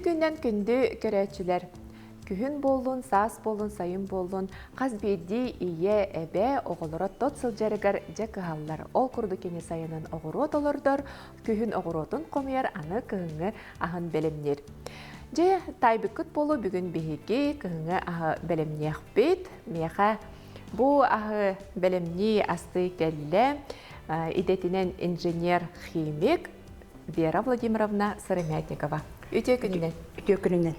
Үтүө күннэн күндү көрөөччүлэр! Күһүн буоллун, саас буоллун, сайын буоллун, хас биирдии ийэ, эбэ оҕолоро тот сылдьарыгар дьэ кыһаллар. Ол курдук кини сайынын оҕуруот олордор, күһүн оҕуруотун хомуйар, аны кыһыҥҥы аһын бэлэмниир. Дьэ, таайбыккыт буолуо бүгүн биһиги кыһыҥҥы аһы бэлэмниэхпит. Миэхэ бу аһы бэлэмнии астыы кэллэ. Идэтинэн инженер-химик Вера Владимировна Сыромятникова. Үтүө күнүнэн. Үтүө күнүнэн.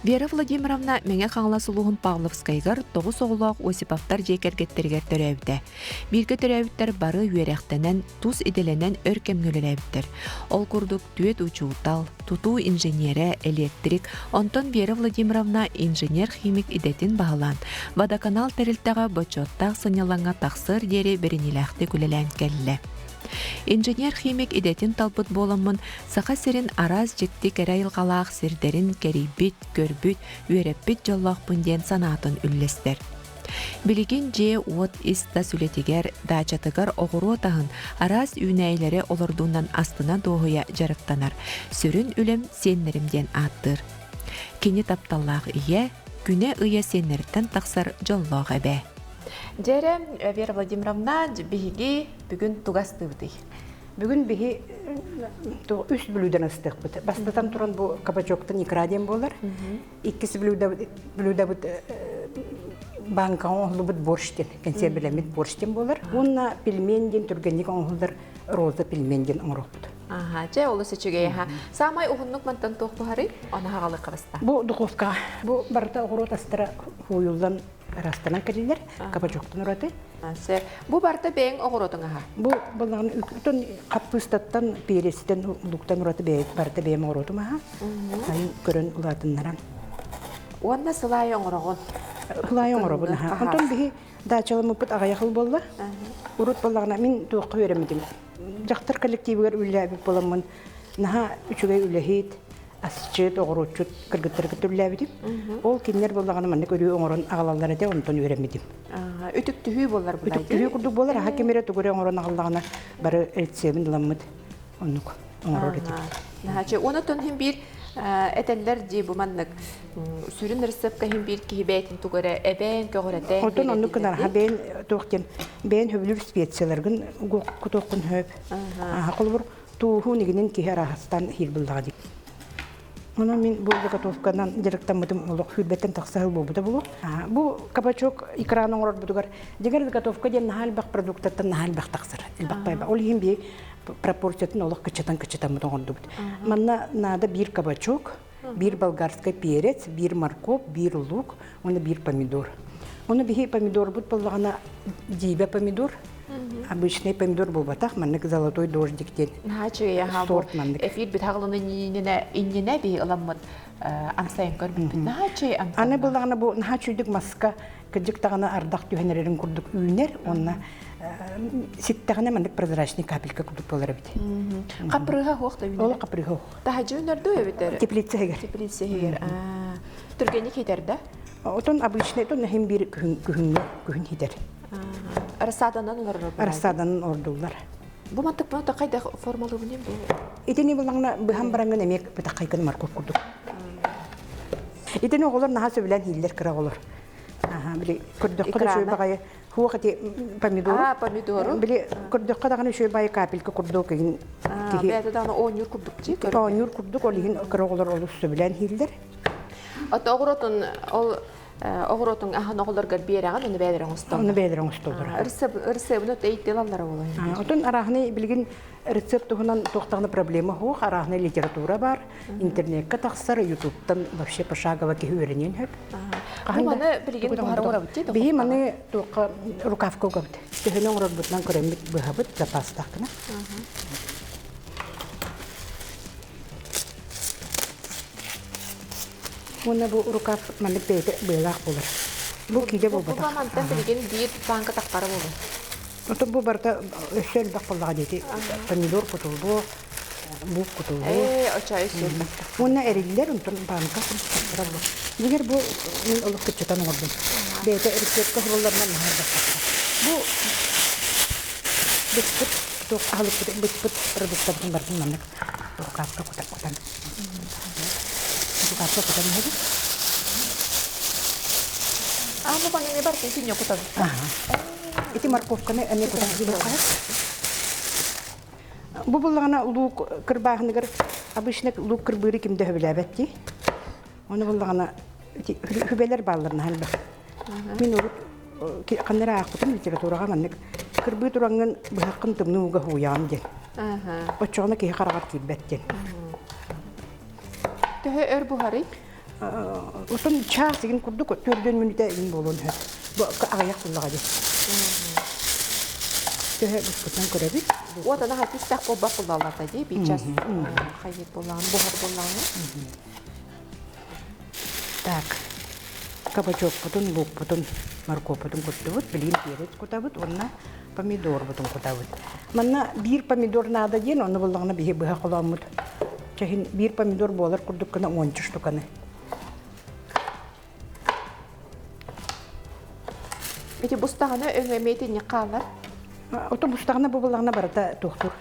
Вера Владимировна Мэҥэ Хаҥалас улууһун Павловскайыгар тоҕус оҕолоох Осиповтар дьиэ кэргэттэригэр төрөөбүтэ. Бииргэ төрөөбүттэр бары үөрэхтэнэн, тус идэлэнэн өр кэмҥэ үлэлээбиттэр. Ол курдук түөрт учуутал, тутуу инженерэ, электрик, онтон Вера Владимировна инженер-химик идэтин баһылаан, Водоканал тэрилтэҕэ бочуоттаах сынньалаҥҥа тахсыар диэри бэриниилээхтик үлэлээн кэллэ. Инженер-химик идэтин талбыт буоламмын, Саха сирин араас дьикти кэрэ айылҕалаах сирдэрин кэрийбит, көрбүт, үөрэппит дьоллоохпун диэн санаатын үллэстэр. Билигин дьиэ-уот ис-тас үлэтигэр, даачатыгар оҕуруот аһын, араас үүнээйилэри олордуунан астына-дуоһуйа дьарыктанар. Сүрүн үлэм сиэннэрим диэн ааттыыр. Кини тапталлаах ийэ, күнэ-ыйа сиэннэриттэн тахсар дьоллоох эбээ. Дьэрэ, Вера Владимировна, биһиги бүгүн тугу астыыбытый? Бүгүн биһи үс бүлүүдэн астыахпыт. Бастатан туран бу кабачоктан икра диэн буолар. Иккис блюдабыт банкаҕа оҥоһуллубут борщ диэн, кэнсиэрбэлэммит борщ диэн буолар. Уонна пельмень диэн түргэнник оҥоһуллар роза пельмень диэн оҥоруохпут. Аха, чэ, олус үчүгэй аха. Саамай уһуннук мантан туох буһарый? Оны хаҕалык баста. Бу духовкаҕа. Бу барыта оҕуруот астара хууйуллан ырастанан кэлилэр, кабачоктан ураты. Сөп. Бу барыта бэйэҥ оҕуруотуҥ аһа? Бу балаҕан үктэн хаппыыстаттан, перецтэн, луктан ураты бэйэ барыта бэйэм оҕуруотум аһа. Сайын көрөн улаатыннаран. Уонна сылаайы оҥороҕун? Сылаайы оҥоробун аһа. Онтон биһи даачаламмыппыт аҕыйах ыл буолла. Урут буоллаҕына мин туохха үөрэммитим. Дьахтар коллективыгар үлэлээбит буоламмын наһаа үчүгэй үлэһит, асчыт, оҕуруотчут кыргыттары кытта үлэлээбитим. Ол кинилэр буоллаҕына маннык өрүү оҥорон аҕалаллар этэ, онтон үөрэммитим. Үтүктүһүү буолар булай. Үтүктүһүү курдук буолар, аха ким эрэ тугу эрэ оҥорон аҕаллаҕына бары рецебин ыламмыт оннук оҥорор этибит. Наһаачы, онотон иһин биир этэллэр дии бу маннык сүрүн рецепка иһин биир киһи бэйэтин тугу эрэ эбээн көҕүрэтэн Отон оннук гынар аха бэйэн туох диэн бэйэн хөбүлүүр специяларгын кутуоххун хөп. Аха холобур Тууһун игинин киһи арааһастан иһиир буллаҕа дии. Онон мин бу заготовканан дьарыктаммытым олох сүүрбэттэн тахса сыл буолбута буолуо. Бу кабачок экран оҥорорбутугар дьиҥэр заготовка диэн наһаа элбэх продуктаттан наһаа элбэх тахсар. Элбэх пайба. Ол иһин биһи пропорциятын олох кыччатан-кыччатаммыт оҥордубут. Манна наада биир кабачок, биир болгарскай перец, биир морковь, биир лук уонна биир помидор. Ону биһи помидорбут буоллаҕына дьиибэ помидор, обычный помидор буолбатах, маннык золотой дождик диэн сорт маннык. Эфир бит хаҕылыны иннинэ биһи ыламмыт амсайын көрбүппүт. Наһаа үчүгэй амсайын. Аны буллаҕына бу наһаа үчүгдүк маска кырдьык даҕаны ардах түһэн эрэрин курдук үүнэр уонна ситтэҕинэ маннык прозрачный капелька курдук буолар эбит. Хапырыыһа суох да үүнэр. Ол хапырыыһа суох. Таһдьа үүнэр дуу эбитэр? Теплица иһигэр. Теплица иһигэр. Түргэнник хитэр да? Отон обычный отон иһин биир күһүҥҥэ күһүн хитэр. Рассаданан олорор. Рассаданан ордуллар. Бу мантык бу хайдах формалыбын бу? Итини буллаҕына быһан бараҥҥын эмиэ бытаххайгын морковь курдук. Итини оҕолор наһаа сөбүлээн ииллэр кыра оҕолор. Били көрдөххө да үчүгэй баҕайы хуох ити помидору. А, помидору. Били көрдөххө даҕаны үчүгэй баҕайы капелька курдук игин киһи. Бэйэтэ даҕаны оонньуур курдук дии. Оонньуур курдук ол иһин кыра оҕолор олус сөбүлээн иһиллэр. Ото оҕуротун ол оҕуротун аһын оҕолоргор биэрэҕин, ону бэйэлэрэ оҥостоллор. Ону бэйэлэрэ оҥостоллор. Ырысыабын от эйти ылаллара буолуо. Отон арааһынай билигин рецепт туһунан туохтаҕына проблема суох, арааһынай литература бар, интернекка тахсар, ютубтан вообще пошагово киһи үөрэниэн сөп. Бу маны билигин буһара оҥоробут дии Биһи маны туохха рукавка угабыт. Төһөнү оҥорорбутунан көрөммүт быһабыт запастаах гына. Уонна бу рукав маннык бэйэтэ быалаах буолар. Бу киилэ буолбатах. Бу мантан билигин биир банка таххара буолуо. Отон бу барыта өссө элбэх буоллаҕа диэти помидор кутуллуо, луук кутуллуо. Ээ, очо өссө элбэх. Уонна эриллэр, онтон банка тахсара буолуо. Дьиҥэр бу мин олох кыччатан оҥордум. Бэйэтэ рецепткэ сурулларынан наһаа элбэх тахсар. Бу быспыт, туох аһылыкпыт быспыт продуктабытын барытын маннык рукавка кутан кутан. Рукавка кутан иһэбит. А, бу баны бар итинне кутабыт. Ити морковканы эмиэ кутан иһиэххэ. Бу буллаҕына луук кырбааһыныгар обычно луук кырбыыры ким да сөбүлээбэт дии. Ону буллаҕына хүбэлэр бааллар наһаа элбэх. Мин урут ханна эрэ аахпытым литератураҕа маннык кырбыы тураҥҥын быһаххын тымныы ууга һууйаҕын диэн. Оччоҕуна киһи хараҕар киирбэт диэн. Төһө өр буһарый? Отон чаас игин курдук төрдүөн мүнүүтэ игин буолуон сөп. Бу аҕыйах буллаҕа дии. Төһө буспутун көрөбүт. Вот ана хатыстах буолбат буллалларда дии биир час хайыт буллаҕын буһар буллаҕына. Так, кабачокпутун, луукпутун, моркуоппутун куттубут, билигин перец кутабыт уонна помидорбутун кутабыт. Манна биир помидор наада диэн, онно буллаҕына биһи быһа холооммут. Чэһин биир помидор буолар курдук гына уонча штуканы. Ити бустаҕына өҥө эмиэ итинник хаалар. Ото бустаҕына бу буллаҕына барыта туохтур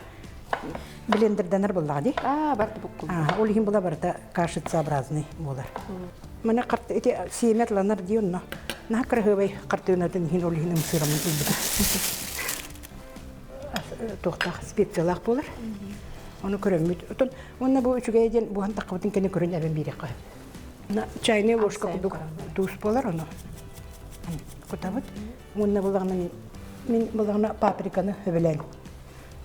блендердэнэр буоллаҕа дии. Аа, барыта буккул. Ол иһин була барыта кашицеобразный буолар. Маны карт ити сиэмэ атланар дии онно. Наһаа кыраһыабай хартыынатын иһин ол иһин ымсыыраммын ылбыта. Туохтаах специялаах буолар. Ону көрөммүт. Отон уонна бу үчүгэй диэн буһан таххыбытын кэннэ көрөн эбэн биэриэххэ. Чайный ложка курдук туус буолар ону кутабыт. Уонна булаҕына мин мин булаҕына паприканы өбөлөөн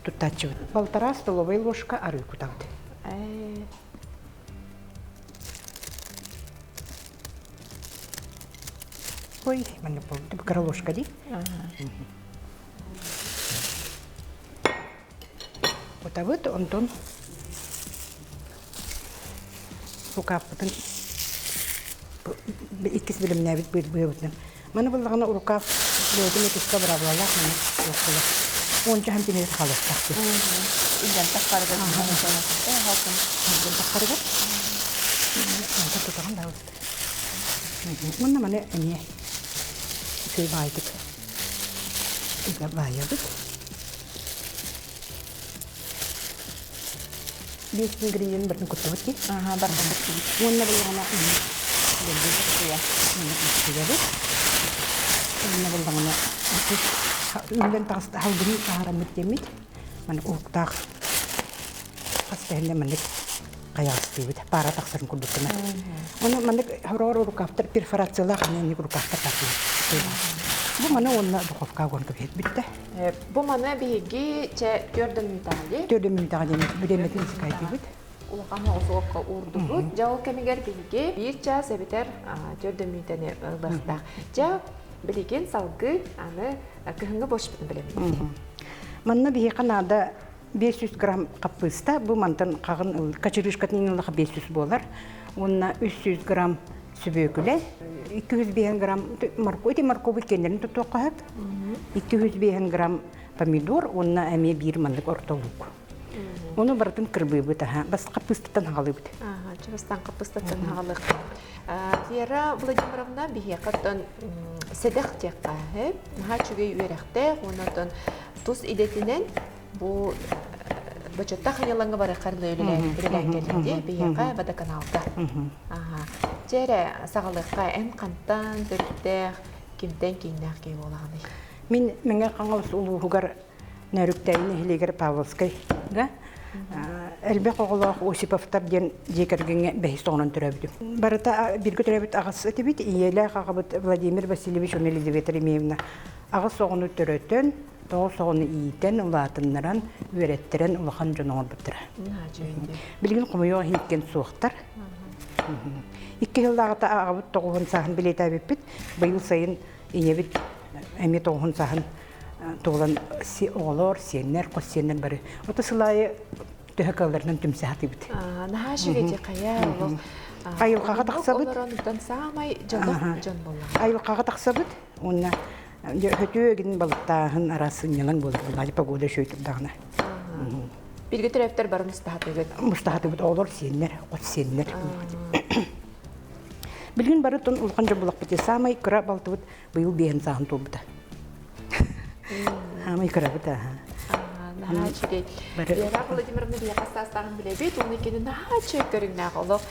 туттааччыбыт. Полтора столовая ложка арыы кутабыт. Ой, маннык буолбут. Кыра ложка дии. Кутабыт, онтон рукавпытын иккис бэлэмнээбит быабытынан. Маны буллаҕына рукав бэйэтин туска быраабылалаах маны туох Уонча сантиметр хаалыахтаах. Илдьэн таххарыгар Илдьэн таххарыгар Онтон тутаҕын да Манна маны эмиэ үчүгэй баайдык баайабыт. Биэс ингредиент барын куттубут дии. Аха, барын куттубут. Уонна буллаҕына куйабыт. Уонна буллаҕына үллэн таҕыста халгын таһаараммыт диэммит. Маны уһуктаах хас тэһиннэ маннык хайаҕастыыбыт паара тахсарын курдук гына. Оны маннык хороор рукавтар перфорациялаах маннык рукавтар тартылар. Бу маны уонна духовка уган кэбиһит бүттэ. Бу маны биһиги чэ төрдөн мүнтэҕи. Төрдөн мүнтэҕи диэн бириэмэтин сыкайдыыбыт. Улахан оҕусуокка уурдубут. Дьэ ол кэмигэр биһиги биир час эбэтэр төрдөн мүнтэни ылыахтаах. Дьэ билигин салгыы аны кыһыҥҥы борщпутун бэлэмниибит. Манна биһиэхэ наада 500 грамм хаппыыста, бу мантан хаҕын качырышкатын ыллаха 500 буолар. Уонна 300 грамм сүбүөкүлэ, 205 грамм морковь, ити моркову киэннэрин тутуохха сөп. 205 грамм помидор уонна эмиэ биир маннык орто луук. Ону барытын кырбыыбыт аха, бас хаппыыстаттан хаҕалыыбыт. Аха, чугастан хаппыыстаттан хаҕалыахха. Вера Владимировна биһиэхэ оттон сэдэх диэххэ, наһаа үчүгэй үөрэхтээх уонна оттон тус идэтинэн Бу бочуоттаах хайалаҥҥа барыаххар үлэлээн кэллин дии биһиэхэ водоканалга. Дьэ эрэ саҕалыахха эн хантан төрүттээх кимтэн кииннээх киһи буолаҕыный? Мин Мэҥэ Хаҥалас улууһугар Нөрүктээйи нэһилиэгэр Павловскайга элбэх оҕолоох Осиповтар диэн дьиэ кэргэҥҥэ бэһис оҕонон төрөөбүтүм. Барыта бииргэ төрөөбүт аҕыс этибит. Ийэлээх аҕабыт Владимир Васильевич уонна Елизавета Еремеевна аҕыс оҕону төрөтөн, Тоҕус оҕону иитэн, улаатыннаран, үөрэттэрэн улахан дьон оҥорбуттара. Билигин хомойуох иһин иккиэн суохтар. Икки сыллааҕыта аҕабыт тоҕуһун сааһын билиэтээбиппит. Быйыл сайын ийэбит эмиэ тоҕуһун сааһын туолан оҕолор, сиэннэр, хос сиэннэр бары. Ото сыл аайы төһө кыалларынан түмсэ сатыыбыт. Наһаа үчүгэй хайа олох Айылҕаҕа тахсабыт. Олорон саамай дьоллоох дьон буолла. Айылҕаҕа тахсабыт уонна Дьэ, өтүү эгин балыктааһын араас сынньалаҥ буолар буоллаҕа погода үчүгэй турдаҕына. Бииргэ төрөөбүттэр бары мустаһатыгыт. Мустаһатыбыт оҕолор сиэннэр, хос сиэннэр. Билигин бары тон улахан дьон булахпыт. Саамай кыра балтыбыт быйыл биэһин сааһын туолбута. Саамай кырабыт аха. Наһаа үчүгэй. Вера Владимировна биһиэхэ саастааҕын билэбит, уонна кини наһаа үчүгэй көрүҥнээх олох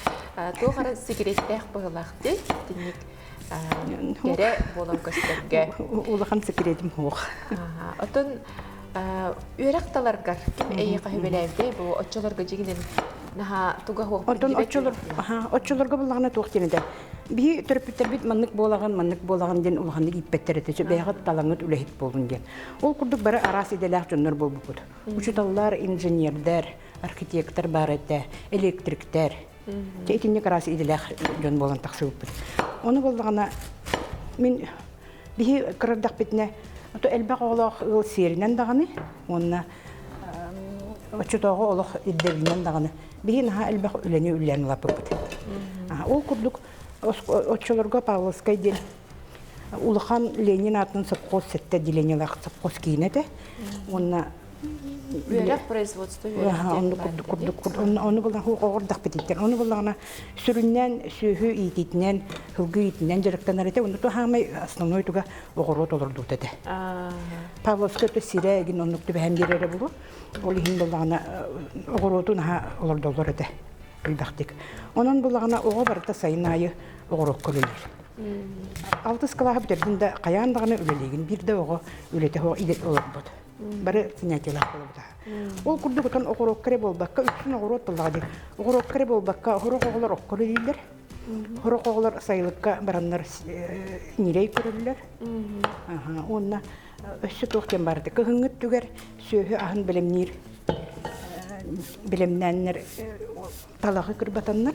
туох эрэ сикириэттээх быһыылаах дии. Итинник кэрэ буолан көстөргө. Улахан секретим суох. Отон үөрэх таларгар ким эйиэхэ сүбэлээбитэй бу оччолорго дьигинэн наһаа туга суох Онтон оччолор оччолорго буллаҕына туох диэн этэ биһи төрөппүттэрбит маннык буолаҕын маннык буолаҕын диэн улаханнык ииппэттэр этэ бэйэҕит талаҥҥыт үлэһит буолун диэн ол курдук бары араас идэлээх дьоннор буолбуппут учууталлар инженердэр архитектор баар этэ электриктэр Дьэ итинник араас идэлээх дьон буолан тахсыбыппыт. Ону буоллаҕына мин биһи кырардахпитинэ ото элбэх оҕолоох ыал сиэринэн даҕаны уонна оччотооҕу олох ирдэбилинэн даҕаны биһи наһаа элбэх үлэни үлэлээн улааппыппыт. Ол курдук оччолорго Павловскай диэн улахан Ленин аатынан совхоз сэттэ отделениелаах совхоз киинэ этэ. Уонна Үөрэх производство үөрэх онну курдук курдук ону булан оҕордахпытыттан ону буллаҕына сүрүннээн сүөһү иитиитинэн сылгы иитинэн дьарыктанар этэ онно хаамай основной туга оҕуруот олордубут этэ Павловскай то сирэ эгин оннук түбэһэн биэрэрэ булу ол иһин буллаҕына оҕуруотун аһа олордоллор этэ элбэхтик онон буллаҕына оҕо барыта сайын аайы оҕуруокка үлэлиир алтыс кылааһы бүтэрдин да хайаан даҕаны үлэлиигин биир да оҕо үлэтэ олорбот бары занятиелаах буолбута. Ол курдук отон оҕуруокка эрэ буолбакка, үксүн оҕуруот буоллаҕа дии. Оҕуруокка эрэ буолбакка, сорох оҕолор окко үлэлииллэр. Сорох оҕолор сайылыкка бараннар ньирэй көрөллөр. Уонна өссө туох диэн баар этэ. Кыһыҥҥы өттүгэр сүөһү аһын бэлэмниир бэлэмнээннэр талаҕы кырбатаннар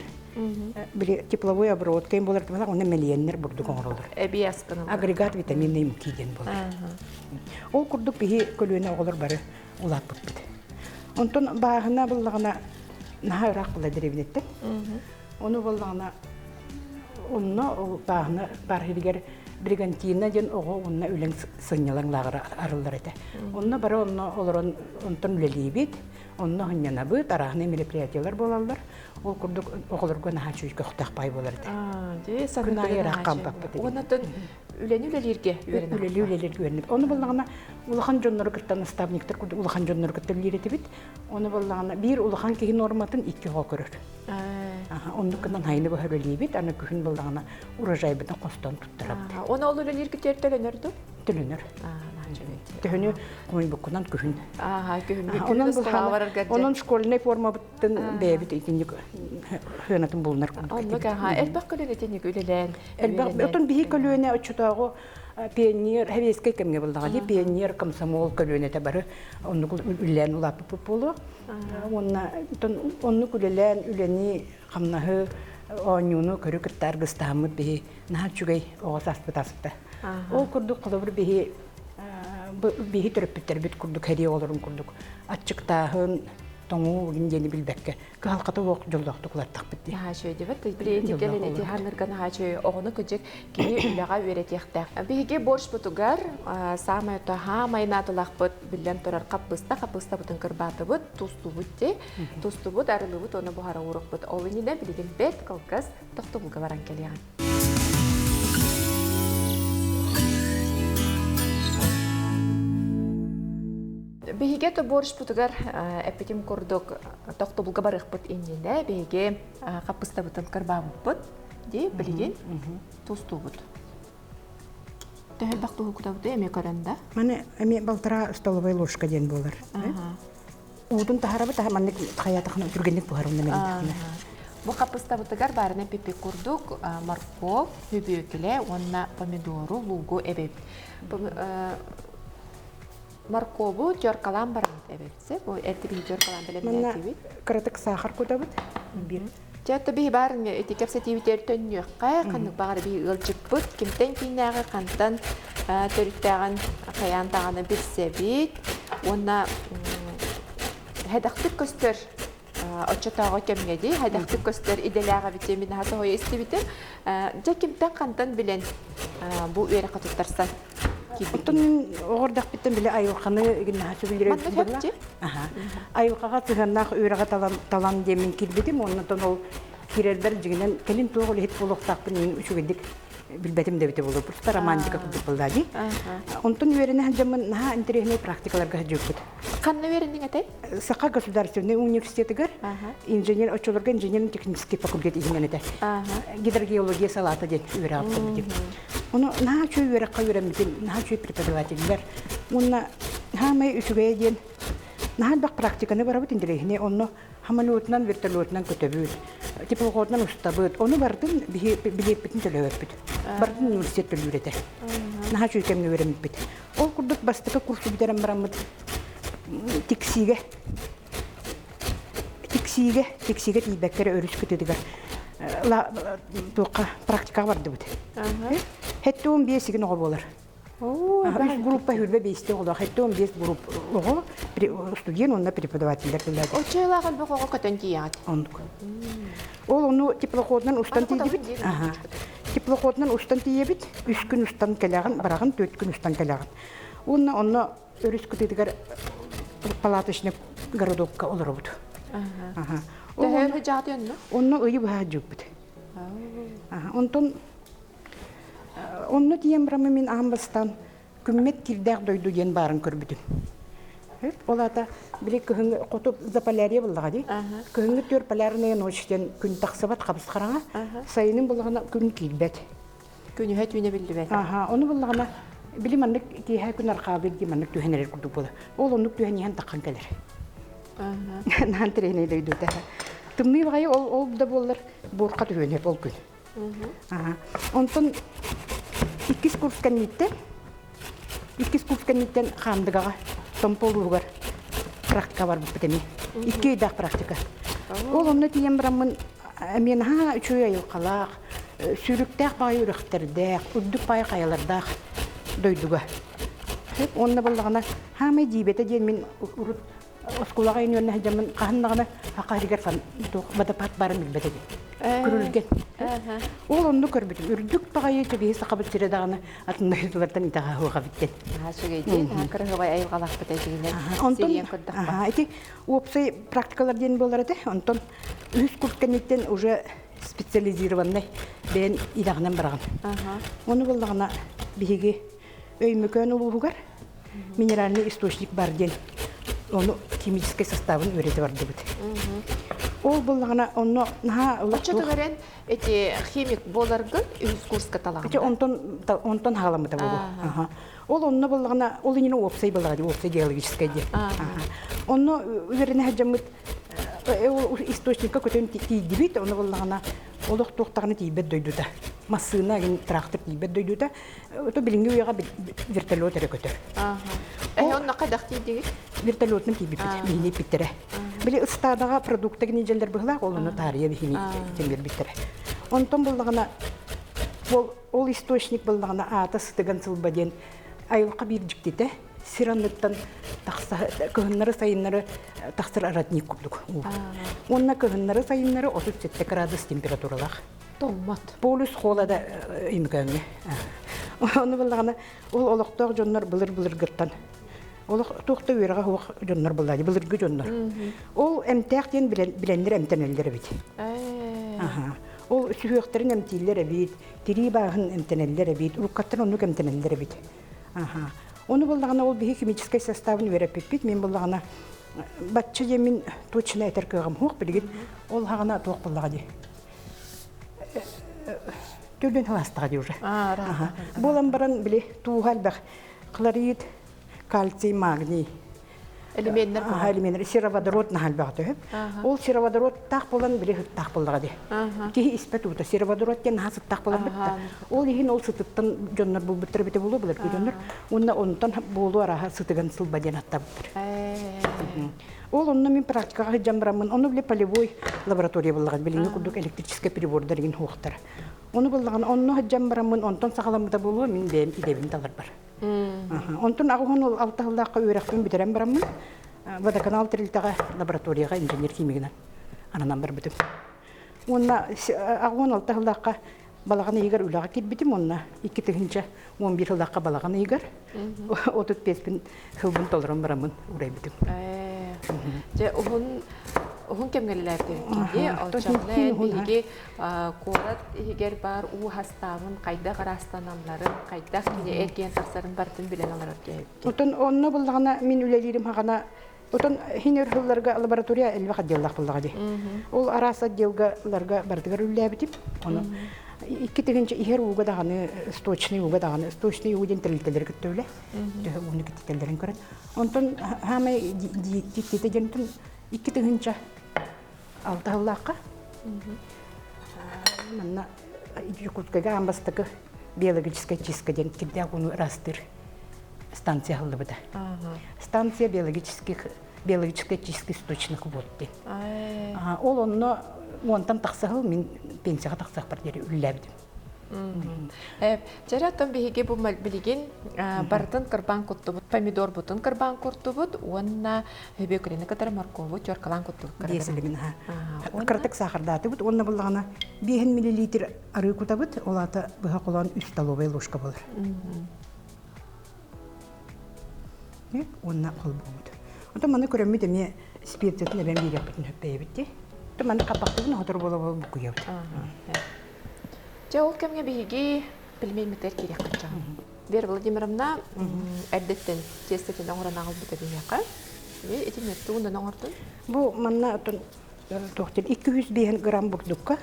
били тепловой обработка буолар онно мэлийэннэр бурдук оҥороллор. Эбии аскын Агрегат витаминный муки диэн буолар. Ол курдук биһи көлүөнэ оҕолор бары улааппыппыт. Онтон бааһына буллаҕына наһаа ыраах була дэриэбинэттэн. Ону буллаҕына онно ол бааһына бар иһигэр Бригантина диэн оҕо уонна үлэҥ сынньалаҥ лааҕыра арыллар этэ. Онно бары онно олорон онтон үлэлиибит. Онно сынньанабыт, арааһынай мероприятиелар буолаллар. Ол курдук оҕолорго наһаа үчүгэй көхтөөх паай буолар этэ. Күн аайы ыраах хаампаппыт. Уонна үлэни үлэлииргэ үөрэнэ. Үлэли үлэлииргэ үөрэнэбит. Ону буллаҕына улахан дьоннору кытта наставниктар курдук улахан дьоннору кытта үлэлиир этибит. Ону буллаҕына биир улахан киһи норматын икки оҕо көрөр. Оннук гынан хайыны быһа үлэлиибит, аны күһүн буллаҕына урожайбытын хостон туттарабыт. Оны ол үлэлииргитигэр төлөнөр дуу? Төлөнөр. Төһөнү хомуйбуккунан күһүн. Онон Онон школьнай формабыттын бэйэбит итинник сыанатын булунар курдук. Оннук аха элбэх көлүөнэ итинник үлэлээн. Элбэх отон биһи көлүөнэ оччотооҕу пионер сэбиэскэй кэмҥэ буллаҕа дии пионер комсомол көлүөнэтэ бары оннук үлэлээн улааппыппыт буолуо. Уонна оннук үлэлээн үлэни хамнаһы оонньууну көрү кытта аргыстаһаммыт биһи наһаа үчүгэй оҕо сааспыт ааспыта. Ол курдук холобур биһи биһи төрөппүттэрбит курдук хэрии оҕолорун курдук аччыктааһын, тоҥуу игин диэни билбэккэ кыһалҕата суох дьоллоохтук улааттахпыт дии. Наһаа үчүгэй диэбит. Били кэлин ити ханнырга наһаа үчүгэй оҕону кыдьык киһи үлэҕэ үөрэтиэхтээх. Биһиги борщпутугар саамай хаамай наадалаахпыт биллэн турар хаппыста, хаппыстабытын кырбаатыбыт, тустубут дии. Тустубут, арылыбыт уонна буһара уурукпут. Ол иннинэ билигин бэрт кылгас тохтобулга баран кэлиэҕин. Биһиги то борщпутугар эппитим курдук тохтобулга барыахпыт иннинэ биһиги хаппыстабытын кырбаабыппыт дии билигин тустуубут. Төһө элбэх туһу кутабыты эмиэ көрөн да? Маны эмиэ балтараа столовая ложка диэн буолар. Уутун таһарабыт аха маннык хайаатахына түргэнник буһар онно мэлийдэххинэ. Бу хаппыстабытыгар баарына пипи курдук морковь, хүбүөкүлэ уонна помидору, луугу эбэбит. Моркову теркалаан бараммыт эбэбит. Бу эртибиһи теркалаан бэлэмнээтибит. Кыратык саахар кутабыт. Биир. Чэ, биһи баар ити кэпсэтиибитигэр төннүөххэ, ханнык баҕар биһи ыалдьыппыт, кимтэн кииннээҕи, хантан төрүттээҕин хайаан даҕаны билсэбит уонна хайдахтык көстөр оччотооҕу кэмҥэ дии хайдахтык көстөр идэлээх эбит мин наһаа соһуйа истибитим дьэ кимтэн хантан билэн бу үөрэххэ туттарсан Оттон мин оҕордохпиттан били айылҕаны наһаа сөбүлүүр айылҕаҕа сыһыаннаах үөрэҕи талан талан диэммин киирбитим уонна ол киирэрбэр дьиҥинэн кэлин туох үлэһит буолуохтаахпын мин үчүгэйдик. билбэтим да эбитэ буолуо. Просто романтика курдук буолла дии. Онтон үөрэнэ сылдьаммын наһаа интэриэһинэй практикаларга сылдьыбыппыт. Ханна үөрэнниҥ этэй? Саха государственный университетыгар инженер оччолорго инженерно-технический факультет иһинэн этэ. Гидрогеология салаата диэн үөрэҕим Ону наһаа үчүгэй үөрэххэ үөрэммитим, наһаа үчүгэй преподавателлэр. Уонна хаамай үчүгэйэ диэн наһаа элбэх практиканы барабыт интэриэһинэй. Онно самолетунан, вертолетунан көтөбүт, теплоходунан устабыт. Ону бардын биһи билиэппитин төлөөбөппүт. Бардын университет төлүүр этэ. Наһаа үчүгэй кэмҥэ үөрэммиппит. Ол курдук бастакы курсу бүтэрэн бараммыт Тиксиигэ Тиксиигэ Тиксиигэ тиийбэккэ эрэ өрүс кытыытыгар туохха практикаҕа бардыбыт. 75 игин оҕо буолар. Үс группа хүрбэ биэсти оҕолоох, 75 групп оҕо, студент уонна преподавателлэр тыллаах. Оччолоох элбэх оҕо көтөн тиийэҕит. Оннук. Ол ону теплоходунан устан тиийдибит. Теплоходунан устан тиийэбит. Үс күн устан кэлэҕин, бараҕын, түөрт күн устан кэлэҕин. Уонна онно өрүс кытыытыгар палаточный городокка олоробут. Төһө дьааты онно? Онно ыйы быһа дьыппыт. Онтон онно тиийэн бараммын мин аан бастаан күммэт кирдээх дойду диэн баарын көрбүтүм. Ол аата били кыһыҥҥы хоту Заполярье буллаҕа дии. Кыһыҥҥы түөр полярная ночь диэн күн тахсыбат хабыс хараҥа. Сайынын буллаҕына күн киирбэт. Күнүһэ түүнэ биллибэт. Аха, ону буллаҕына били маннык киэһэ күн архаалыыр дии маннык түһэн эрэр курдук буолар. Ол оннук түһэн иһэн таххан кэлэр. Наһан треней дойдута. Тымныы баҕайы ол ол да буоллар буурха түһүөн ол күн. Онтон иккис курс кэнниттэн иккис курс кэнниттэн Хаандыгаҕа Томпо улууһугар практика барбыппыт эмиэ. Икки ыйдаах практика. Ол онно тиийэн бараммын эмиэ наһаа үчүгэй айылҕалаах, сүүрүктээх баҕайы үрэхтэрдээх, үрдүк баҕайы хайалардаах дойдуга. Уонна буоллаҕына, хаамай дьиибэтэ диэн мин урут оскуолаҕа үөрэнэ сылдьаммын хаһан даҕаны саха сиригэр водопад баарын билбэт этим. Күрүлгэн. Ол онну көрбүтүм. Үрдүк баҕайы кэбиһи сахабыт сирэ даҕаны атын дойдулартан итэҕэ суох эбиттэн. Үчүгэйдиин, кырыһыбай айылҕалаахпыт этигинэн Онтон ити уопсай практикалар диэн буолар этэ. Онтон үһүс курс кэнниттэн уже специализированный бэйэн идэҕинэн бараҕын. Ону буоллаҕына биһиги Өймөкөөн улууһугар минеральный источник бар диэн ону химическэй составын үөрэтэ бардыбыт. Ол буоллаҕына онно наһаа Оччотугар эти химик буоларгын үһүс курска талаҕын. Онтон онтон хаҕаламмыта буолуо. Ол онно буоллаҕына ол иннинэ уопсай буоллаҕа уопсай геологическай диэн. Онно үөрэнэ сылдьаммыт ол источникка көтөн тиийдибит, ону буоллаҕына олох туохтаҕына тиийбэт дойдута. Массыына трактор тиийбэт дойдута. Ото билиҥҥи үйэҕэ вертолет эрэ көтөр. Эһи онно хайдах тиийдигит? Вертолетунан тиийбиппит, биһини иппиттэрэ. Били ыстаадаҕа продукта гинидьэллэр быһылаах, ол ону таарыйа биһини тимирбиттэрэ. Онтон буллаҕына ол, ол источник буллаҕына аата сытыган сылба диэн айылҕа биир дьиктитэ сир анныттан тахса кыһыннары-сайыннары тахсар родник курдук уу. Уонна кыһыннары-сайыннары 37 градус температуралаах. Тоҥмот. Полюс холода имикөҥҥө. Ону буллаҕына ол олохтоох дьоннор былыр-былыргыттан олох туох да үөрэҕэ суох дьоннор буллаҕа былыргы дьоннор. Ол эмтээх диэн билэннэр эмтэнэллэр эбит. Ол сүһүөхтэрин эмтииллэр эбит, тирии бааһын эмтэнэллэр эбит, уруккаттан оннук эмтэнэллэр эбит. Ону буллаҕына ол биһи химическэй составын үөрэппиппит, мин буллаҕына бачча диэн мин точно этэр кыаҕым суох билигин ол хаҕана туох буллаҕа дии Түрдүн халаастаҕа дии уже. Буолан баран били тууһа элбэх хлорид, кальций, магний. Элеменнер элеменнер сероводород наһаа элбэх төһө. Ол сероводородтаах буолан били сыттаах буоллаҕа дии. Киһи испэт уута сероводород диэн наһаа сыттаах буолан битта. Ол иһин ол сытыттан дьоннор булбуттар эбитэ буолуо былыргы дьоннор. Уонна онтон буолуо араһа сытыган сылба диэн аттабыттар. Ол онно мин практикаҕа сылдьан бараммын, ону били полевой лаборатория буллаҕын, билиҥҥи курдук электрическэй прибордар игин суохтар. Ону буллаҕын, онно сылдьан бараммын, онтон саҕаламмыта буолуо, мин бэйэм идэбин таларбар. Онтон 86 сыллаахха үөрэхпин бүтэрэн бараммын, водоканал тэрилтэҕэ лабораторияҕа инженер-химигинэн ананан барбытым. Уонна 86 сыллаахха балаҕан ыйыгар үлэҕэ киирбитим уонна 2011 сыллаахха балаҕан ыйыгар 35-пин сылбын толорон бараммын урайбытым. Дьэ уһун Уһун кэмҥэ үлэлээбит Оччоҕуна эн биһиги куорат иһигэр баар уу хастаабын, хайдах ыраастаналларын, хайдах кини эргийэн тахсарын барытын билэн олорор диэбиккин. Отон онно буллаҕына мин үлэлиирим хаҕана отон хин өр сылларга лаборатория элбэх отделлаах буллаҕа дии. Ол араас отделга ларга барытыгар үлэлээбитим. Ону 2 тыһыынча иһэр ууга даҕаны, сточный ууга даҕаны, сточный уу диэн тэрилтэлэри кытта үлэ. Төһө ууну киттэллэрин көрөн. Онтон хаамай дьиктитэ диэн 2006 сыллаахха манна Якутскайга аан бастакы биологическая чистка диэн кирдээх ууну ыраастыыр станция аһыллыбыта. Станция биологических биологической чистки источных вод диэн. Ол онно уонтан тахса сыл мин пенсияҕа тахсыахпар диэри үлэлээбитим. Чэрэ оттон биһиги бу билигин барытын кырбаан куттубут, помидорбутун кырбаан куртубут уонна хөбүөкүлэни кытары моркову теркалаан куттубут. Биэсилигин кыратык саахардаатыбыт уонна буллаҕына 5 миллилитр арыы кутабыт, ол аата быһа холоон 3 столовая ложка болар. Уонна холбуубут. Онтон маны көрөммүт эмиэ специятын эбэн биэриэхпитин сөп бэйэбит. Маны хаппахтыбын хотору буола букуйабыт. Дьэ, ол кэмҥэ биһиги пельменмитигэр киириэхпит дьаҕан. Вера Владимировна эрдэттэн тиэстэтин оҥорон аҕалбыта биһиэхэ. Итиннэ тугунан оҥордун? Бу манна туох диэн 205 грамм бурдукка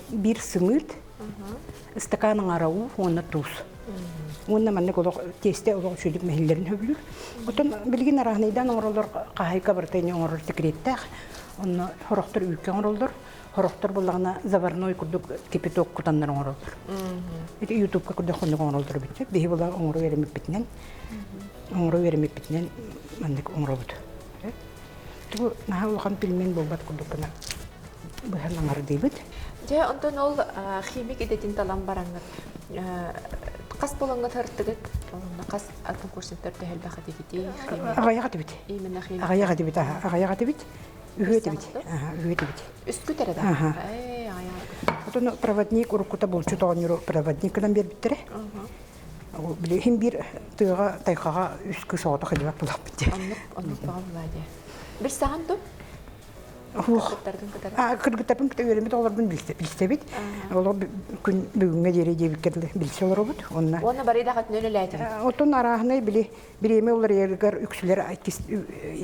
биир сымыыт, ыстакаан аҥаара уу уонна туус. Уонна маннык олох тиэстэ олох үчүгүйдүк мэһиллэрин сөбүлүүр. Оттон билигин арааһынайдаан оҥороллор хаһайка барыта ини оҥорор секреттээх. Онно сорохтор үүккэ оҥороллор, Сорохтор буллаҕына заварной курдук кипяток кутаннар оҥороллор. Ити ютубка курдук хоннук оҥороллор эбит. Биһи була оҥоро үөрэммиппитинэн оҥоро үөрэммиппитинэн маннык оҥоробут. Тугу наһаа улахан пельмень буолбат курдук гына быһан аҥардыыбыт. Дьэ, онтон ол химик идэтин талан бараҥҥыт хас буолаҥҥыт һыртыгыт? Онно хас атын курситтар төһө элбэх этигитий? Аҕыйах этибит. Именно химик. Аҕыйах этибит, аҕыйах этибит. Үһүө этибит. Үһүө этибит. Үскүт эрэ да? Отон проводник уруккута булчут оҕонньору проводник гынан биэрбиттэрэ. Били иһин биир тыаҕа тайхаҕа үс кыыс оҕото хадьыбат булаппыт дии. Оннук оннук баҕа булаа дии. Бір саҕан дуу? Кыргыттарбын кытта үөрэммит оҕолорбун билсэбит. Олор күн бүгүҥҥэ диэри диэбиккэ дылы билсэ олоробут. Онно Уонна бары даҕатына үлэлээтиҥ. Отон арааһынай били бириэмэ уларыйарыгар үксүлэр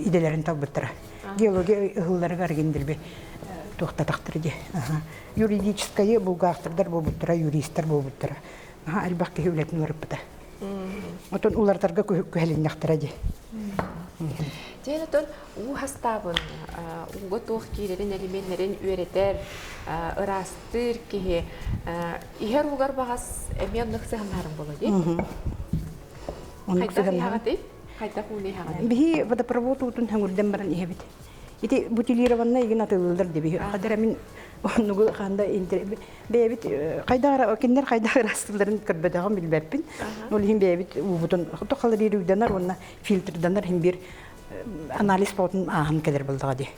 идэлэрин талбыттара. Геология ыһылларыгар гиндилби туохтатахтар дии. Юридическайы булгаахтардар буолбуттара, юристар буолбуттара. Наһаа элбэх киһи үлэтин уларыппыта. Отон уларытарга күһэлиннэхтэрэ дии. Диэн отон уу хастаабын, ууга туох киирэрин элеменнэрин үөрэтэр, ыраастыыр киһи иһэр уугар баҕас эмиэ оннук сыһаннарын буолуо дии. Оннук Хайдах иһэҕитий? Хайдах ууну иһэҕитий? Биһи водопровод уутун хөҥүрдэн баран иһэбит. Ити бутилированнай игин атыылыыллар диби. Хадара мин оннугу ханда бэйэбит хайдах кинилэр хайдах ырастылларын көрбөтөҕүм билбэппин. Ол иһин бэйэбит уубутун халарыыр уйданар уонна фильтрданар иһин биир анализ потун ааһан кэлэр булдаҕа дии.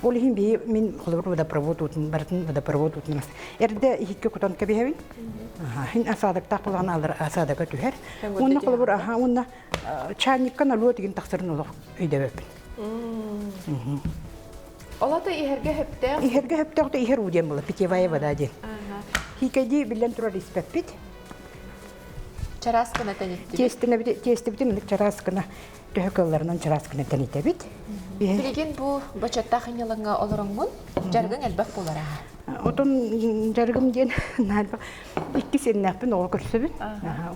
Ол иһин биһи мин холобур водопровод уутун барытын водопровод уутун эрдэ иһиккэ кутан кэбиһэбин. Хин асаадактаах булаҕына алар асаадака түһэр. Уонна холобур аха уонна чайникка налуо тигин тахсарын олох өйдөбөппүн. Олата иһэргэ хөптөөх. Иһэргэ хөптөөх да иһэр уу диэн була питьевая вода диэн. Хиикэйдии биллэн турар испэппит. Чараас гына тэниттибит. Тиэстибитин ыннык чараас гына төһө кыалларынан чараас гына тэнитэбит. Билигин бу бочоттаах инньалаҥҥа олороҥҥун дьарыгыҥ элбэх буолар аха. Отон дьарыгым диэн икки сиэннээхпин оҕо көрсөбүн.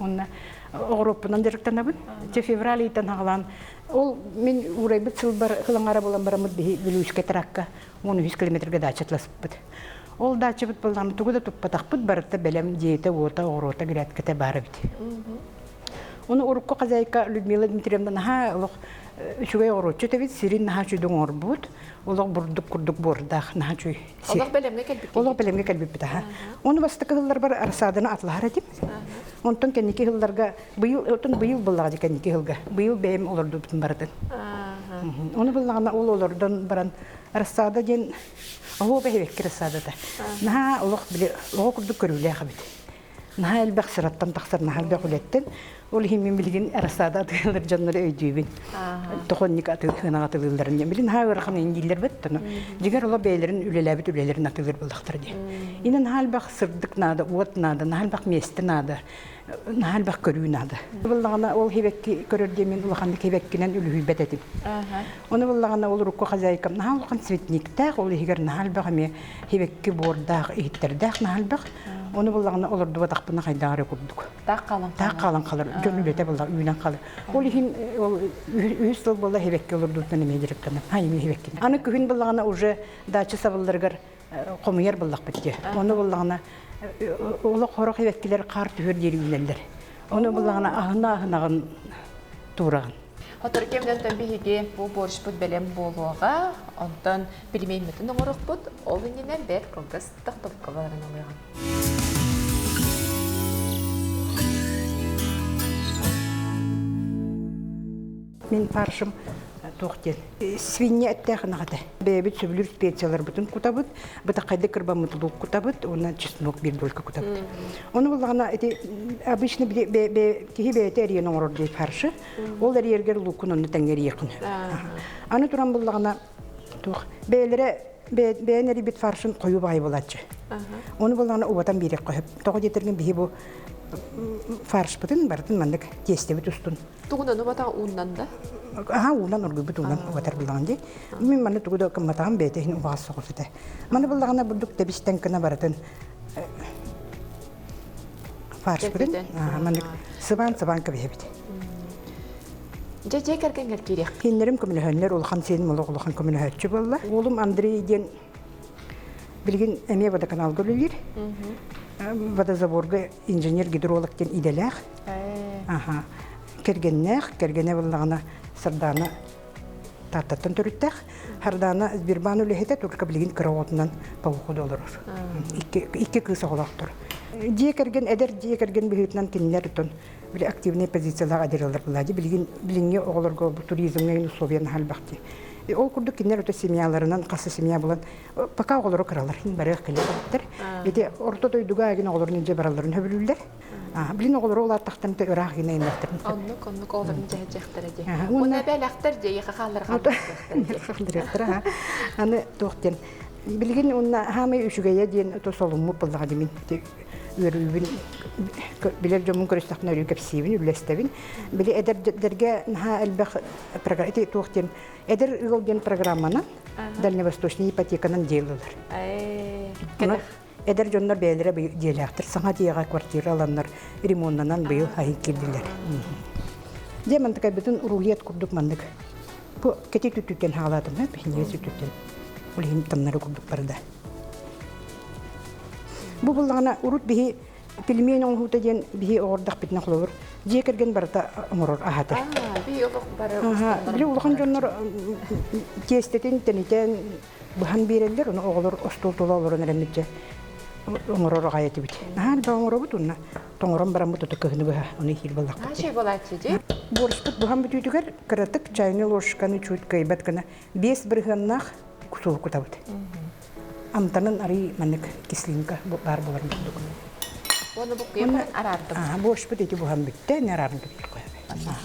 Уонна оҕуруоппунан дьарыктанабын. Чэ февраль ыйтан аҕалаан ол мин уурайбыт сылбар кылаҥара буолан бараммыт биһи Бүлүүскэ тракка 13 километрга даачатласпыт. Ол даачабыт буоллаҕына тугу да туппатахпыт барыта бэлэм дьиэтэ, уота, оҕуруота, грядката баар эбит. Ону урукку хозяйка Людмила Дмитриевна наһаа олох үчүгэй оҕуруотчут эбит, сирин наһаа үчүгэй оҥорбут, олох бурдук курдук буордаах, наһаа үчүгэй сир. Олох бэлэмҥэ кэлбиккит. Олох бэлэмҥэ кэлбиппит аха. Ону бастакы сылларбар рассаданы атлаһар этим. Онтон кэнники сылларга быйыл отон быйыл буллаҕа дии кэнники сылга. Быйыл бэйэм олордубутум барытын. Ону буллаҕына ол олордон баран рассада диэн оһуоба эһэбэкки рассадата. Наһаа олох били оҕо курдук көрүүлээх эбит. Наһаа элбэх сыраттан тахсар, наһаа элбэх үлэттэн. Ол иһин мин билигин рассада атыылар дьоннору өйдүүбүн. Тохонник атыылынаҕа атыылыылларын диэн. Билин наһаа ыарахан индииллэр бит тону. Дьигэр ола бэйэлэрин үлэлээбит үлэлэрин атыылыр буоллахтар диэн. Инэн наһаа элбэх сырдык наада, уот наада, наһаа элбэх миэстэ наада, наһаа элбэх көрүү наада. Буллаҕына ол хибэкки көрөр диэн мин улаханнык хибэккинэн үлүһүйбэт этим. Ону буллаҕына ол урукку хозяйкам наһаа улахан цветниктээх, ол иһигэр наһаа элбэх эмиэ хибэкки буордаах, иһиттэрдээх наһаа элбэх. Ону буллаҕына олордубатахпына хайдах эрэ курдук. Таах хаалан Таах хаалан халар, дьон үлэтэ буолла үүнэн халар. Ол иһин ол үһүс сыл буолла хибэкки олордуутунан эмиэ дьарыктанам. Ха эмиэ хибэккинэн. Аны күһүн буллаҕына уже дача сабылларыгар хомуйар буллахпыт дии. Ону буллаҕына олох хорох хибэккилэр хаар түһэр диэри үүнэллэр. Ону буллаҕына аһына-аһынаҕын туураҕын. Сотору кэминэн биһиги бу борщпут бэлэм буолуоҕа, онтон пельменьмытын оҥоруохпут, ол иннинэ бэрт кылгас тохтобукка баран ылыаҕын. Мин фаршым туох диэн свинья эттээх ынах этэ. Бэйэбит сөбүлүүр специяларбытын кутабыт, бытаххайдык кырбаммыт лук кутабыт уонна чеснок биир долька кутабыт. Ону буллаҕына ити обычно киһи бэйэтэ эрийэн оҥорор диye фаршы. Ол эрийэргэр луккун онно тэҥҥэ эрийиэххин сөп. Аны туран буллаҕына туох бэйэлэрэ бэйэн эрийбит фаршын хойуу баҕайы буолааччы. Ону буллаҕына убатан биэриэххэ сөп. Тоҕо диэтэргин биһи бу фаршпытын барытын маннык тиэстэбит устун Тугунан убатаҕа ууннан да? Аха уунан оргуйбут уунан убатар буллаҕын дии. Мин манна тугу да гымматаҕым бэйэтэ иһин убаҕас соҕус этэ. Маны буллаҕына бурдук тэбистэн гына барытын фаршпытын маннык сыбаан-сыбаан кэбиһэбит. Дьэ дьиэ кэргэҥҥэр киириэх. Кинилэрим көмөлөһөннөр улахан сиэним олох улахан көмөлөһөөччү буолла. Уолум Андрей диэн билигин эмиэ водоканалга үлэлиир. Водозаборга инженер-гидролог диэн идэлээх. Аха. Кэргэннээх, кэргэнэ буоллаҕына Сардаана Тааттаттан төрүттээх. Сардаана Сбербаан үлэһитэ, только билигин кыра оҕотунан по уходу олорор. Икки кыыс оҕолоохтор. Дьиэ кэргэн, эдэр дьиэ кэргэн быһыытынан кинилэр оттон били активнай позициялаах эдэр ыаллар буолла. Билигин билиҥҥи оҕолорго бу туризмҥа условия наһаа элбэх дии. Ол курдук кинилэр ото семьяларынан хас семья булан пока оҕолоро кыралар, барыах кэлэ эбиттэр. Ити орто дойдуга агин оҕолорун илдьэ баралларын сөбүлүүллэр. Билин оҕолоро улааттахтан да ыраах гына иннэхтэрин. Оннук, оннук оҕолорун дьэһэдьэхтэрэ дии. Уонна эбээлэхтэр дии, хааллар хаалларыахтара. Аны туох диэн билигин уонна хаамай үчүгэйэ диэн то солуммут буоллаҕа димин үөрүүбүн билэр дьоммун көрүстэхпинэ өрүү кэпсиибин, үллэстэбин. Били эдэрдэргэ наһаа элбэх ити туох диэн эдэр ыал диэн программанан дальневосточный ипотеканан дьиэлилэр. Эдэр дьоннор бэйэлэрэ дьиэлээхтэр саҥа дьиэҕэ квартира ыланнар ремоннанан быйыл аһыы киирдилэр. Дьэ мантыкайбытын рулет курдук маннык бу кэти түттүттэн хаалаатым биһинигэ сүттүттэн ол иһин тамнары курдук барда. Бу буллаҕына урут биһи пельмень оҥоһуута диэн биһи оҕордохпитинэ холобур дьиэ кэргэн барыта оҥорор аһата. Били улахан дьоннор тиэстэтин тэнитэн быһан биэрэллэр, ону оҕолор остуол тула олорон эрэммитчэ оҥорор аҕай этибит. Наһаа элбэх оҥоробут уонна тоҥорон бараммыт ото кыһыны быһа ону иһиир буоллахпыт. Борщпут буһан бүтүүтүгэр кыратык чайный ложканы чуть кыайбат гына 5 бырыһыаннаах суолу кутабыт. Амтанын арый маннык кислинка баар буолар курдук. Уонна бу кыйан араардым. Борщпут ити буһан бүттэ, не араарын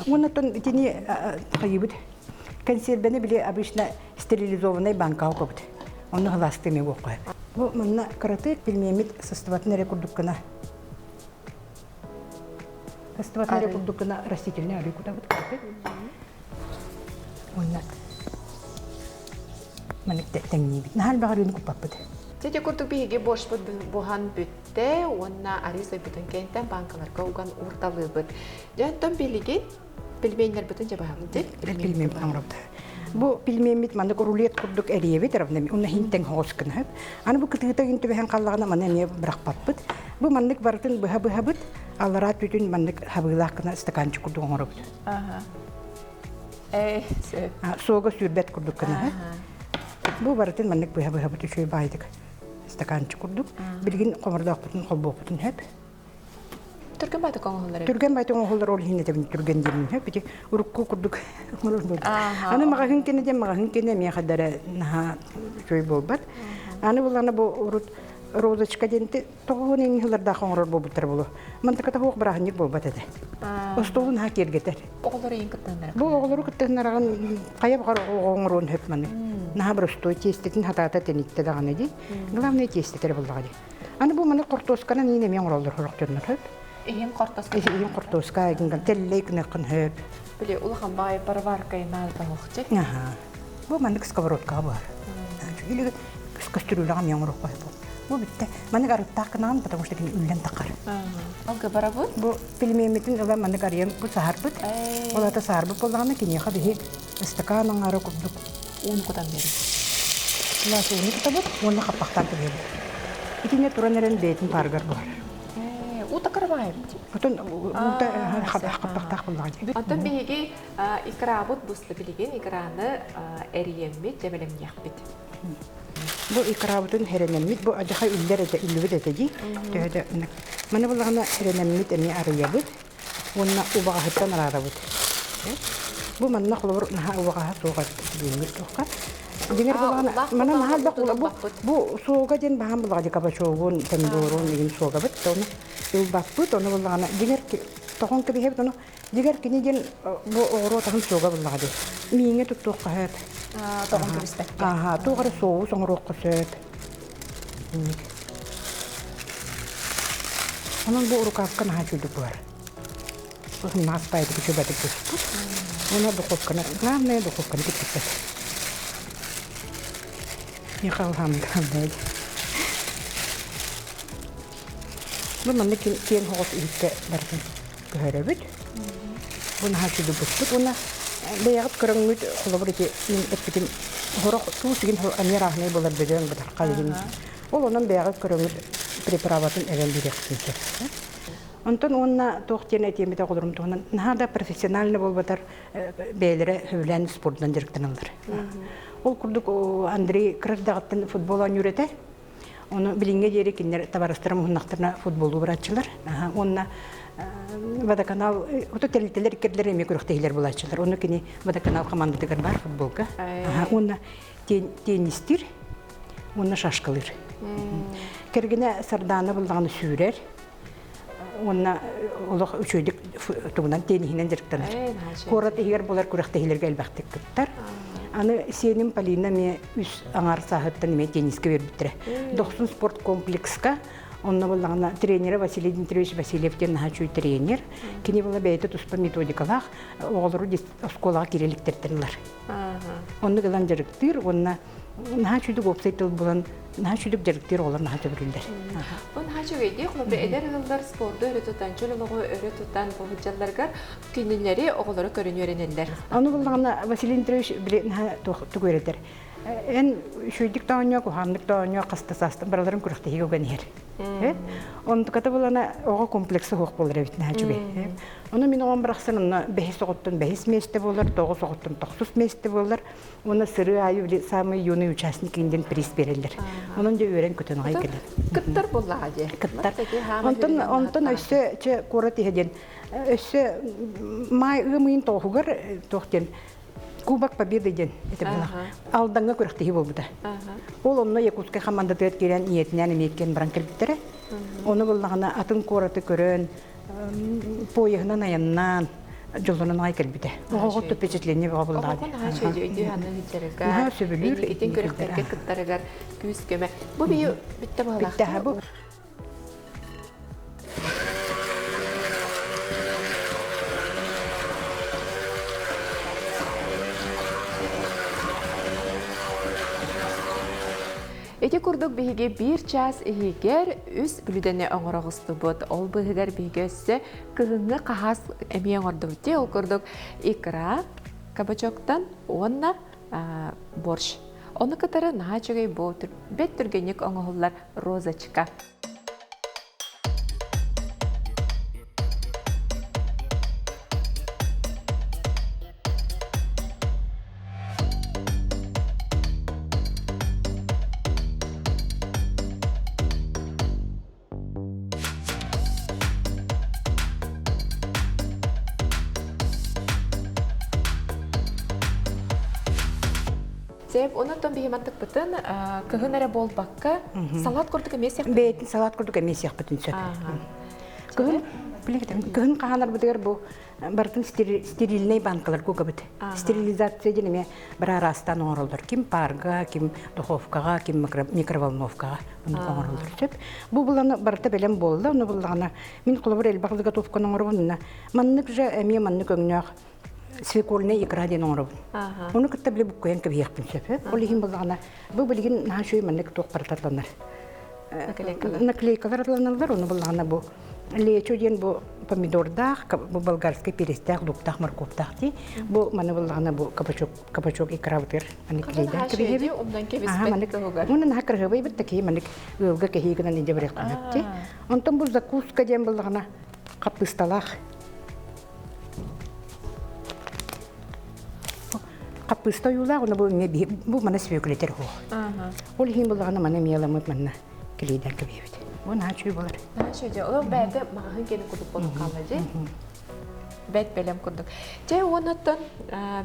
Уонна тон итини хайыбыт консервени били обычно стерилизованный банкаҕа укабыт. Онно халаастыы эмиэ буохха. Бу манна кыратык пельменмит сыстыбатын эрэ курдук гына сыстыбатын эрэ курдук гына растительный арыы кутабыт кыратык. Уонна маннык тэҥниибит. Наһаа элбэх арыыны куппаппыт. Ити курдук биһиги борщпут буһан бүттэ уонна арыы сойбутун кэнниттэн банкаларга уган уурталыыбыт. Дьэ онтон билигин пельменнэрбитин дьабаһабыт. Пельмен оҥоробут. Бу пельменмит маннык рулет курдук эрийэбит равнами уонна хинтэн хоҕус гынабыт. Аны бу кытыыта күн түбэһэн халлаҕына маны эмиэ бырахпаппыт. Бу маннык барытын быһа-быһабыт, аллараа түтүн маннык хабыылаах гына стаканчик курдук оҥоробут. Суога сүүрбэт курдук гына. Бу барытын маннык быһа-быһабыт үчүгэй баайдык стаканчик курдук. Билигин хомордоохпутун холбуохпутун сөп. Түргэн байтык оҥоһуллар. Түргэн байтык оҥоһуллар ол иһин этэбин түргэн диэмин сөп. Ити урукку курдук оҥорор буолбут. Аны маҕаһыын кэннэ диэн маҕаһыын кэннэ эмиэ хадара наһаа үчүгэй буолбат. Аны буллаҕына бу урут розочка диэн тоҕуһун иҥиһилэрдээх оҥорор буолбуттар буолуо. Мантыката суох бырааһынньык буолбат этэ. Остуолун наһаа киэргэтэр. Оҕолору иин кыттыһыннарар. Бу оҕолору кыттыһыннараҕын хайа баҕар оҕо оҥоруон сөп маны. Наһаа боростуой тиэстэтин хатаата тэниттэ даҕаны дии. Главное тиэстэтэрэ буоллаҕа дии. Аны бу маны хортуосканан иин эмиэ оҥороллор сорох дьоннор сөп. Иһин хортуоска. Иһин хортуоска тэллэй гыныаххын сөп. Били улахан баай пароварка наада оһохчу. Аха. Бу маннык сковородкаҕа буһар. Или кастрюляҕа эмиэ оҥоруохха сөп. Бу бүттэ. Маннык арыттаах гынаҕын, потому что кини үллэн таххар. Алга барабыт? Бу пельмеммитин ыла маннык арыйан бу саһарбыт. Ол ата саһарбыт буоллаҕына киниэхэ биһи ыстакаан аҥаара курдук ууну кутан биэрэбит. Сылаас ууну кутабыт уонна хаппахтаан кэбиһэбит. Итиннэ туран эрэн бэйэтин паарыгар буһар. Уута кырабаайбыт. Отон уута хаппахтаах буоллаҕа дии. Оттон биһиги икрабыт буста билигин икраны эрийэммит дьэбэлэмниэхпит. Бу икрабытын хэрэнэммит бу адьаха үллэр этэ үллүбүт этэ дии. Төһө да маны буллаҕына хэрэнэммит эмиэ арыйабыт уонна убаҕаһыттан араарабыт. Бу манна холобур наһаа убаҕаһа суох эбит туохха. Дьиҥэр булаҕына мана наһаа элбэх бу бу суога диэн баһаам булаҕа кабачогун, помидорун игин суогабыт ону ылбаппыт ону буллаҕына дьиҥэр тоҕон кэбиһэбит ону Дьигэр кини диэн бу оҕуруот аһын суога буллаҕа дии. Мииҥҥэ туттуохха сөп. Тоҕон кэбиспэккэ. Ааха, туох эрэ соус оҥоруохха сөп. Инник. Онон бу рукавка наһаа үчүгэй буолар. Нас пайдык үчүгэйдик буспут. Уонна духовканы, главное духовканы киппиппэт. Михаил Хамдамович. Бу манна киэҥ соҕус иһиккэ барытын көһөрөбүт. Бу наһаа үчүгэй уонна бэйэҕит көрөҥҥүт холобур ити мин эппитим сорох туус игин эмиэ арааһынай буолар бөдөҥ бытархай игин. Ол онон бэйэҕит көрөҥҥүт приправатын эбэн биэриэххитин сөп. Онтон уонна туох диэн этиэмит оҕолорум туһунан наһаа да профессионально буолбатар бэйэлэрэ сөбүлээн спордунан дьарыктаналлар. Ол курдук Андрей кыра эрдэҕиттэн футбол оонньуур этэ. Ону билиҥҥэ диэри кинилэр табаарыстара муһуннахтарына футболу барааччылар. Уонна водоканал ото тэрилтэлэр иккэрдилэр эмиэ күрэхтэһиилэр булааччылар. Ону кини водоканал командатыгар бар футболга. Уонна теннистиир уонна шашкалыыр. Кэргэнэ Сардаана буллаҕына сүүрэр. Уонна олох үчүгэйдик тугунан тенниһинэн дьарыктанар. Куорат иһигэр буолар күрэхтэһиилэргэ элбэхтик кыттар. Аны сиэним Полина эмиэ үс аҥаар сааһыттан эмиэ теннискэ биэрбиттэрэ. Дохсун спорт комплекска онно буоллаҕына тренерэ Василий Дмитриевич Васильев диэн наһаа үчүгэй тренер. Кини була бэйэтэ туспа методикалаах оҕолору оскуолаҕа киирэ иликтэртэн ылар. Оннук ылан дьарыктыыр уонна наһаа үчүгэй уопсай тыл булан наһаа үчүгэй дьарыктыыр оҕолор наһаа төбүрүллэр. Бу наһаа үчүгэйдик холобур эдэр ыаллар спорду өрө тутан, чөл олоҕу өрө тутан бу сылдьалларыгар кинилэри оҕолору көрөн үөрэнэллэр. Ону буллаҕына Василий Дмитриевич били наһаа тугу үөрэтэр. Эн үчүгэйдик да оонньоо, куһаҕаннык да оонньоо хаста саастан барыларын күрэхтэһиигэ уган иһэр. Онтуката булана оҕо комплекса суох буолар эбит наһаа үчүгэй. Ону мин оҕом барахсан онно бэһис оҕоттон бэһис миэстэ буолар, тоҕус оҕоттон тохсус миэстэ буолар. Уонна сырыы аайы били самый юный участник диэн приз биэрэллэр. Онон дьэ үөрэн-көтөн аҕай кэлэн. Кыттар буоллаҕа дии. Кыттар. Онтон онтон өссө чэ куорат иһэ диэн өссө маай ыам ыйын тоҕуһугар туох диэн Кубок Победы диэн этэ буолар. Алдаҥҥа күрэхтэһии буолбута. Ол онно Якутскай хамаандатыгар киирэн ийэтинээн эмиэ баран кэлбиттэрэ. Ону буллаҕына атын куораты көрөн поеһынан айаннаан дьоллонон аҕай кэлбитэ. Оҕоҕо впечатление бөҕө буллаҕа дии. Наһаа өйдүү аны сылдьарыгар, наһаа сөбүлүүр, итин күрэхтэргэ кыттарыгар күүс-көмө. Бу биһи бүттэ быһалаах. Бүттэһэ бу. Ити курдук биһиги биир чаас иһигэр үс бүлүүдэни оҥоро оҕустубут. Ол быыһыгар биһиги өссө кыһыҥҥы хаһаас эмиэ оҥордубут. Ол курдук икра кабачоктан уонна борщ. Ону кытары наһаа үчүгэй бу бэт түргэнник оҥоһуллар розочка. Сеп, онон биһи мантыкпытын кыһын эрэ буолбакка, салат курдук эмиэ сиэхпитин. Бэйэтин салат курдук эмиэ сиэхпитин сөп. Кыһын кыһын хаһаанарбытыгар бу барытын стерильнэй банкалар кугабыт. Стерилизация диэн эмиэ бары араастаан оҥороллор. Ким парга, ким духовкаҕа, ким микроволновкаҕа оннук оҥороллор сөп. Бу буланы барыта бэлэм буолла, ону буллаҕына мин холобур элбэх заготовканы оҥоробун. Маннык же эмиэ маннык өҥнөөх свекольная икра диэн оҥоробун. Ону кытта били буккуйан кэбиһиэхпин сөп. Ол иһин буллаҕына бу билигин наһаа үчүгэй маннык туох барыта Наклейкалар атланаллар, ону буллаҕына бу лечо диэн бу помидордаах, бу болгарский перецтээх, луктаах, морковтаах дии. Бу маны буллаҕына бу кабачок, кабачок икрабытыгар аны клейдэн кэбиһэбит. Умнан кэбиспэт туһугар. Уонна наһаа кыраһыабай такие манык ыалга кэһии гынан илдьэ барыахха сөп Онтон бу закуска диэн буллаҕына хаппыысталаах Хаппыыста ойуулаах, уонна бу эмиэ бу маны свеклетер хуох. Ол иһин буллаҕына маны эмиэ ыламмыт манна килийдэн кэбиһэбит. Бу наһаа үчүгэй буолар. Наһаа үчүгэй. Ол бэйэтэ маҕаһыын кэлин курдук буолан хаалла дии. Бэт бэлэм курдук. Чэ, уоннаттан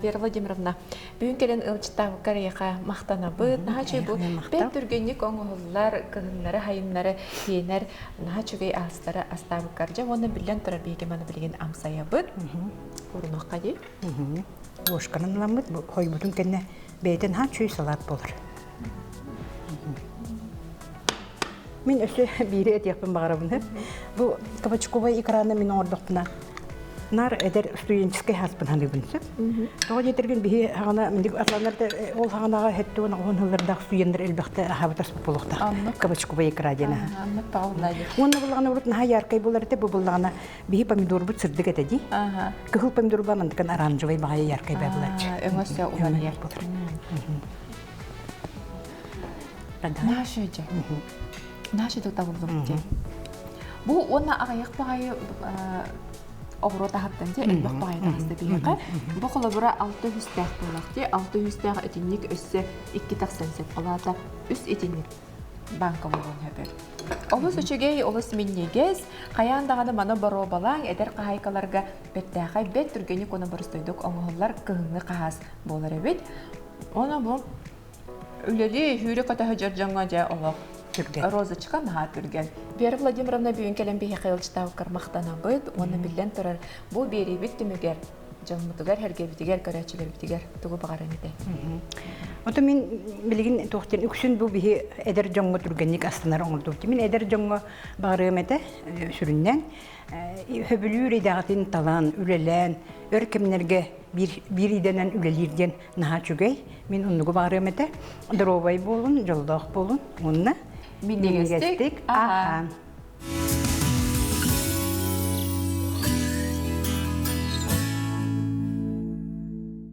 Вера Владимировна, бүгүн кэлэн ыалдьыттаабыккар эйиэхэ махтанабыт. Наһаа үчүгэй бу бэт түргэнник оҥоһуллар, кыһыннары, хайыннары тиэнэр наһаа үчүгэй астары астаабыккар. Дьэ, уонна биллэн турар биһиги маны билигин амсайабыт. Урунуохха дии. Ложканан ыламмыт, хойбутун кэннэ бэйэтин наһаа үчүгэй салат буолар. Мин өссө биири этиэхпин баҕарабын. Бу кабачковай экраны мин оҥордохпуна наар эдэр студенческий хаспын ханыыбын сөп. Тоҕо диэтэргин биһи хаҕана миндик атланар ол хаҕанаҕа хеттуон оҕон хыллардаах студеннар элбэхтэ аһаабыт аспыт буолуохтаах. Кабачковай икра диэн аха. Уонна буллаҕына урут наһаа яркай буолар этэ бу буллаҕына биһи помидорбут сырдык этэ дии. Кыһыл помидор ба мандыкан оранжевый баҕайы яркай баа булааччы. Өҥөсө уларыйар. Наша дьэ. Наша табыллыбыт дьэ. Бу уонна аҕыйах баҕайы оҕуруот аһыттан дьэ элбэх баҕайы таҕыста биһиэхэ. Бу холобура алта үстээх буолах дьэ алта үстээх итинник өссө икки тахсан сөп. Ол аата үс итинник банка буолуон сөп. Олус үчүгэй, олус минньигэс, хайаан даҕаны маны боруобалааҥ эдэр хаһаайкаларга бэртээхэй бэрт түргэнник уонна боростуойдук оҥоһуллар кыһыҥҥы хаһаас буолар эбит. Ону бу үлэлии сүүрэ-көтө сылдьар дьоҥҥо дьэ олох Түргэн. Розочка наһаа түргэн. Вера Владимировна бүгүн кэлэн биһиэхэ ыалдьыттаабыккар махтанабыт уонна биллэн турар бу биэриибит түмүгэр дьоммутугар, сэргэбитигэр, көрөөччүлэрбитигэр тугу баҕаран этэй? Ото мин билигин туох диэн үксүн бу биһи эдэр дьоҥҥо түргэнник астынар оҥордубут. Мин эдэр дьоҥҥо баҕарыам этэ сүрүннээн хөбүлүүр идэҕитин талан, үлэлээн, өр кэмнэргэ биир, биир идэнэн үлэлиир диэн наһаа үчүгэй. Мин оннугу баҕарыам этэ. Доруобай буолун, дьоллоох буолун уонна минньигэстик аһаан.